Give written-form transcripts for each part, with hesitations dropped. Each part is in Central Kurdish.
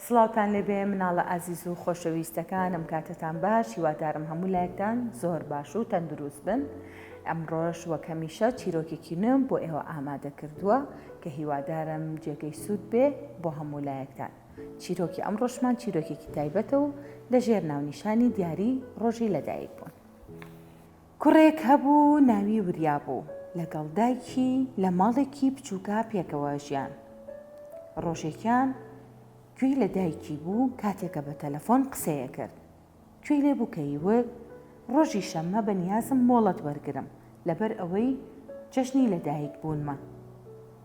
سڵاوتان لێبێ مناڵە ئازیز و خۆشەویستەکانم کاتتان باش هیوادارم هەموو لایەکتان زۆر باش و تەندروست بن ئەمڕۆش وەک هەمیشە چیرۆکێکی نوێم بۆ ئێوە ئامادە کردووە کە هیوادارم جێگەی سوود بێ بۆ هەموو لایەکتان چیرۆکی ئەمڕۆشمان چیرۆکێکی تایبەتە و لەژێر ناونیشانی دیاری ڕۆژی لەدایک بوون کوڕێک هەبوو ناوی وریا بوو، لەگەڵ دایکی لە ماڵێکی بچووکا پێکەوە ژیان. ڕۆژێکیان گوێی لە دایکی بوو کاتێکە بە تەلەفۆن قسەی ئەکرد. گوێی لێ بوو کە ئەیوت، ڕۆژی شەممە بە نیازم مۆڵەت وەرگرم لەبەر ئەوەی جەژنی لە دایک بوونمە.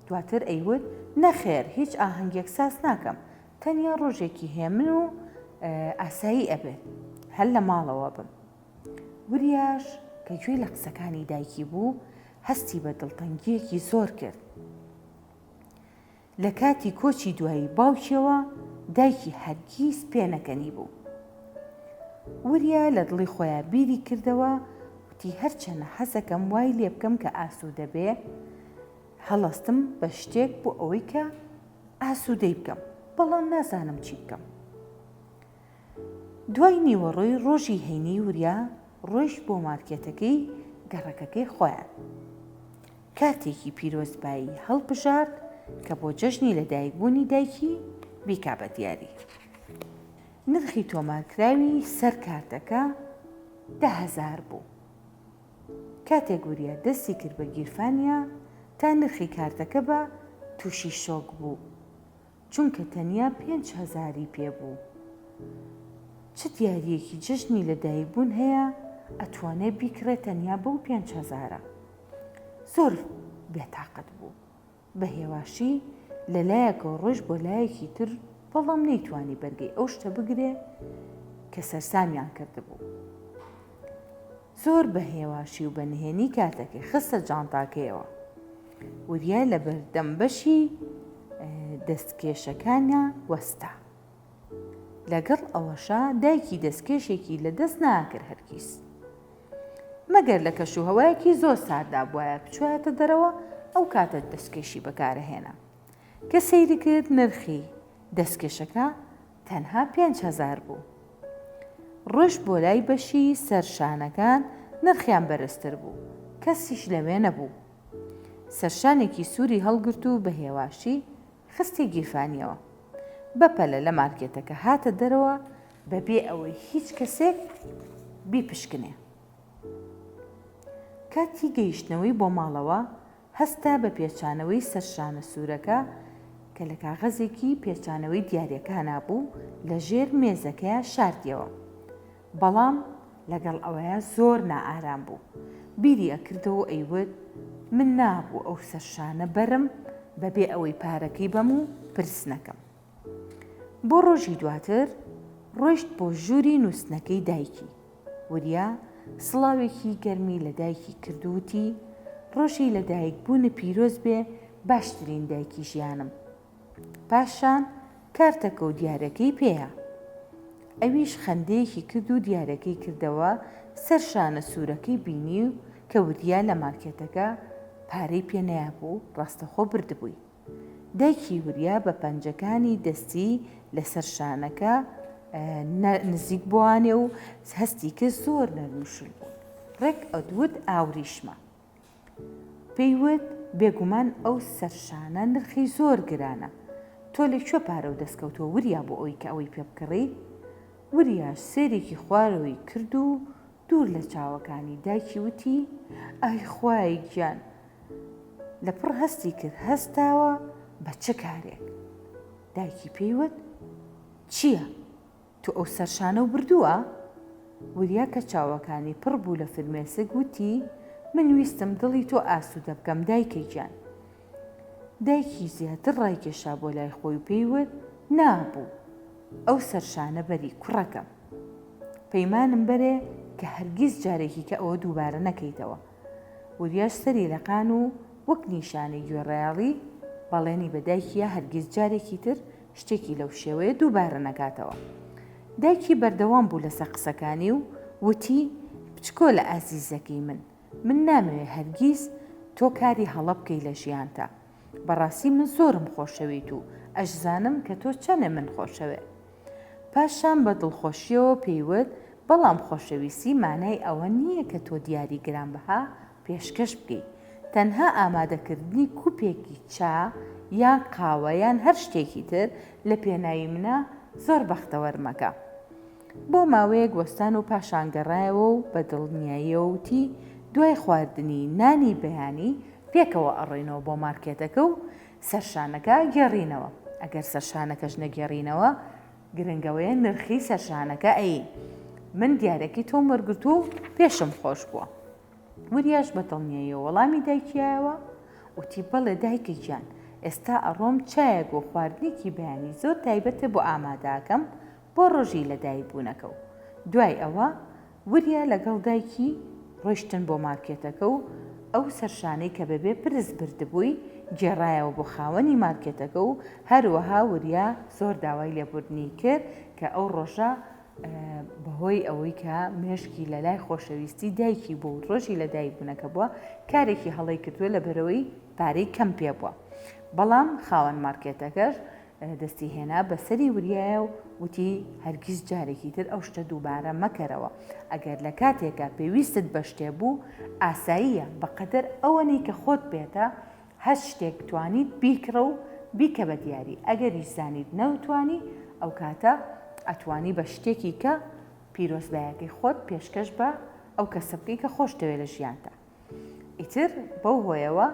دواتر ئەیوت، نەخێر هیچ ئاهەنگێک ساز ناکەم، تەنیا ڕۆژێکی هێمن و ئاسایی ئەبێت، هەر لە ماڵەوە بم. وریاش کە گوێی لە قسەکانی دایکی بوو، هەستی بە دڵتەنگییەکی زۆر کرد. لە کاتی کۆچی دوایی باوکیەوە دایکی هەرگیز پێنەکەنیبوو. وریا لە دڵی خۆیا بیری کردەوە وتی هەرچەنە حەزەکەم وای لێ بکەم کە ئاسوودە بێ، هەڵەستم بە شتێک بۆ ئەوەی کە ئاسوودەی بکەم، بەڵام نازانم چی بکەم. دوای نیوەڕۆی ڕۆژی هەینی وریا ڕۆیشت بۆ مارکێتەکەی گەڕەکەکەی خۆیان. کارتێکی پیرۆزبایی هەڵبژارد کە بۆ جەژنی لەدایکبوونی دایکی بیکا بە دیاری. نرخی تۆمارکراوی سەر کارتەکە 10,000 بوو. کاتێک وریا دەستی کرد بە گیرفانیا تا نرخی کارتەکە بە تووشی شۆک بوو. چونکە تەنیا پێنچ هەزاری پێ بوو. چ دیارییەکی جەژنی لە دایک بوون هەیە ئەتوانێ بیکڕێ تەنیا بەو پێنچ هەزارە؟ زۆر بێتاقەت بوو. بە هێواشی لە لایەکەوە ڕۆیشت بۆ لایەکی تر بەڵام نەیتوانی بەرگەی ئەو شتە بگرێ کە سەرسامیان کردبوو. زۆر بە هێواشی و بە نهێنی کارتەکەی خستە جانتاکەیەوە. وریا لە بەردەم بەشی دەستکێشەکانیا وەستا. لەگەڵ ئەوەشا دایکی دەستکێشێکی لە دەست ناکرد هەرگیز. مەگەر لە کەش و هەوایەکی زۆر ساردا بوایە بچوایەتە دەرەوە ئەو کاتە دەستکێشی بەکارەهێنا. کە سەیری کرد نرخی دەستکێشەکە تەنها 5000 بوو. ڕۆیشت بۆ لای بەشی سەر شانەکان نرخیان بەرزتر بوو کەسیش لەوێ نەبوو. سەرشانێکی سووری هەڵگرت و بە هێواشی خستی گیرفانیەوە. بەپەلە لە مارکێتەکە هاتە دەرەوە بەبێ ئەوەی هیچ کەسێک بیپشکنێ. کاتی گەیشتنەوەی بۆ ماڵەوە هەستا بە پێچانەوەی سەرشانە سوورەکە کە لە کاغەزێکی پێچانەوەی دیاریەکانا بوو لە ژێر مێزەکەیا شاردیەوە. بەڵام لەگەڵ ئەوەیا زۆر نائارام بوو. بیری ئەکردەوە و ئەیوت، من نابوو ئەو سەرشانە بەرم بەبێ ئەوەی پارەکەی بەم و پرس نەکەم. بۆ ڕۆژی دواتر ڕۆیشت بۆ ژووری نووستنەکەی دایکی. وریا سڵاوێکی گەرمی لە دایکی کرد و وتی، ڕۆژی لەدایکبوونت پیرۆز بێ باشترین دایکی ژیانم. پاشان کارتەکە و دیارەکەی پێیە. ئەویش خەندەیەکی کرد و دیارەکەی کردەوە سەر شانە سوورەکەی بینی و کە وریا لە مارکێتەکە پارەی پێ نەیابوو ڕاستەخۆ بردبووی. دایکی وریا بە پەنجەکانی دەستی لەسەر شانەکە نزیک بۆوانێ و هەستی کرد زۆر نەرم و شل بوون. ڕێک ئەدوت ئاوریشمە. پێی وت، بێگومان ئەو سەرشانە نرخی زۆر گرانە، تۆ لە کوێ پارەو دەست کەوتووە وریا بۆ ئەوەی کە ئەوەی پێ بکڕی؟ وریاش سەیرێکی خوارەوەی کرد و دوور لە چاوەکانی دایکی وتی، ئای خوایە گیان! لەپڕ هەستی کرد هەستاوە بە چ کارێک؟ دایکی پێی وت، چییە؟ تۆ ئەو سەرشانەو بردووە؟ وریا کە چاوەکانی پڕ بوو لە فرمێسک وتی، من ویستم دڵی تۆ ئاسوودە بکەم دایکە گیان. دایکی زیاتر ڕایکێشا بۆ لای خۆی و پێی وت، نابوو ئەو سەرشانە بەری کوڕەکەم. پەیمانم بەرێ کە هەرگیز جارێکی کە ئەوە دووبارە نەکەیتەوە. وریاش سەری لەقان و وەک نیشانەی گوێڕایەڵی بەڵێنی بە دایکی یا هەرگیز جارێکی تر شتێکی لەو شێوەیە دووبارە نەکاتەوە. دایکی بەردەوام بوو لەسەر قسەکانی و وتی، بچکۆلە ئازیزەکەی من، من نامەوێ هەرگیز تۆ کاری هەڵە بکەی لە ژیانتا. بەڕاستی من زۆرم خۆشەوێیت و ئەشزانم کە تۆ چەنێ من خۆشەوێ. پاشان بە دڵخۆشییەوە پێی وت، بەڵام خۆشەویستی مانای ئەوە نییە کە تۆ دیاری گرانبەها پێشکەش بکەیت. تەنها ئامادەکردنی کوپێکی چا یان قاوە یان هەر شتێکی تر لە پێناوی منا زۆر بەختەوەرمەکە. بۆ ماوەیەک وەستان و پاشان گەڕایەوە و بە دڵنیاییەوە وتی، دوای خواردنی نانی بەیانی پێکەوە ئەڕۆینەوە بۆ مارکێتەکە و سەرشانەکە گێڕینەوە، ئەگەر سەرشانەکەش نەگێڕینەوە گرنگ ئەوەیە نرخی سەرشانەکە ئەیین. من دیارەکەی تۆم وەرگرتووە و پێشم خۆش بووە. وریاش بە دڵنیاییەوە وەڵامی دایکیایەوە وتی، بەڵێ دایکە گیان، ئێستا ئەڕۆم چایەک و خواردنێکی بەیانی زۆر تایبەتت بۆ ئامادە ئەکەم بۆ ڕۆژی لەدایکبوونەکە و دوای ئەوە وریا لەگەڵ دایکی ڕۆیشتن بۆ مارکێتەکە و ئەو سەرشانەی کە بەبێ پرس بردبووی گێڕایەوە بۆ خاوەنی مارکێتەکە و هەروەها وریا زۆر داوای لێبوردنی کرد کە ئەو ڕۆژە بەهۆی ئەوەی کە مێشکی لە لای خۆشەویستی دایکی بوو و ڕۆژی لەدایکبوونەکە بووە کارێکی هەڵەی کردووە لەبەرئەوەی پارەی کەم پێ بووە بەڵام خاوەن مارکێتەکەش دەستی هێنا بە سەری وریایە و وتی، هەرگیز جارێکی تر ئەو شتە دووبارە مەکەرەوە. ئەگەر لە کاتێکا پێویستت بە شتێ بوو، ئاساییە، بە قەدەر ئەوەنەی کە خۆت پێتە، هەر شتێک توانیت بیکڕە و بیکە بە دیاری، ئەگەریش زانیت نەوتوانی، ئەوکاتە ئەتوانی بە شتێکی کە پیرۆزبایەکەی خۆت پێشکەش بە ئەو کەسە بکەی کە خۆشتەوێ لە ژیانتا. ئیتر بەو هۆیەوە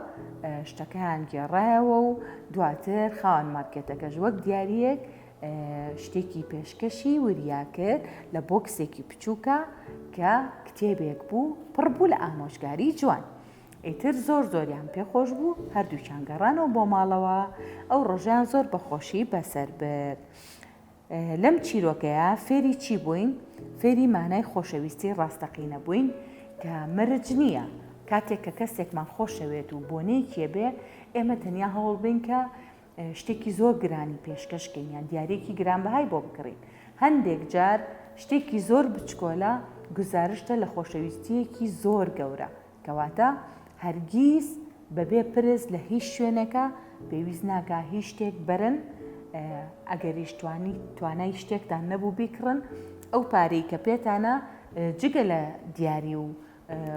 شتەکەیان گێڕایەوە و دواتر خاوەن مارکێتەکەش وەک دیاریەک شتێکی پێشکەشی وریا کرد لە بۆکسێکی بچووکە کە کتێبێک بوو پڕ بوو لە ئامۆژگاری جوان. ئیتر زۆر زۆریان پێخۆش بوو هەردووکیان گەڕانەوە بۆ ماڵەوە ئەو ڕۆژیان زۆر بەخۆشی بەسەر برد. لەم چیرۆکەیا فێری چی بووین؟ فێری مانای خۆشەویستی ڕاستەقینە بووین کە مەرج نییە کاتێک کە کەسێکمان خۆشەوێت و بۆنەیەکی بێ ئێمە تەنیا هەوڵ بین کە شتێکی زۆر گرانی پێشکەش کەین یان دیارێکی گرانبەهای بۆ بکڕین هەندێک جار شتێکی زۆر بچکۆلە گوزارشتە لە خۆشەویستییەکی زۆر گەورە کەواتە هەرگیز بەبێ پرس لە هیچ شوێنێکا پێویست ناکا هیچ شتێک بەرن ئەگەریش توانی توانای شتێکتان نەبوو بیکڕن ئەو پارەی کە پێتانە جگە لە دیاری و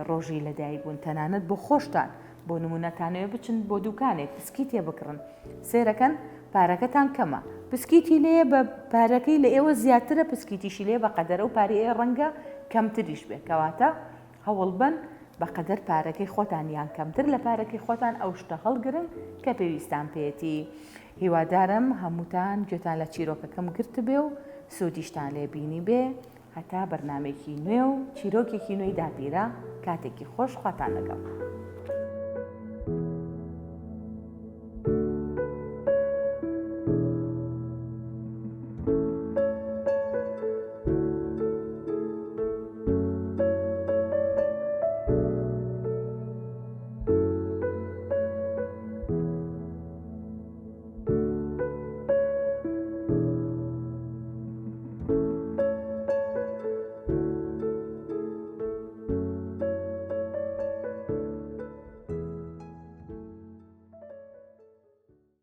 ڕۆژی لەدایک بوون تەنانەت بۆ خۆشتان بۆ نمونەتانەوە بچن بۆ دوکانێک پسکیتێ بکڕن سێرەکەن پارەکەتان کەمە پسکیتی لێ بە پارەکەی لە ئێوە زیاترە پسکیتیشی لێ بە قەدەرە و پارەی ڕەنگە کەمتریش بێ کەواتە هەوڵبەن بەقەدەر پارەکەی خۆتان یان کەمتر لە پارەکەی خۆتان ئەو شتە هەڵگرن کە پێویستان پێیەتی. هیوادارم هەمووتان گوێتان لە چیرۆکەکەم گرتبێ و سوودیشتان لێ بینیبێ. هەتا بەرنامەیەکی نوێ و چیرۆکێکی نوێی داپیرە کاتێکی خۆش خواتان لەگەڵ.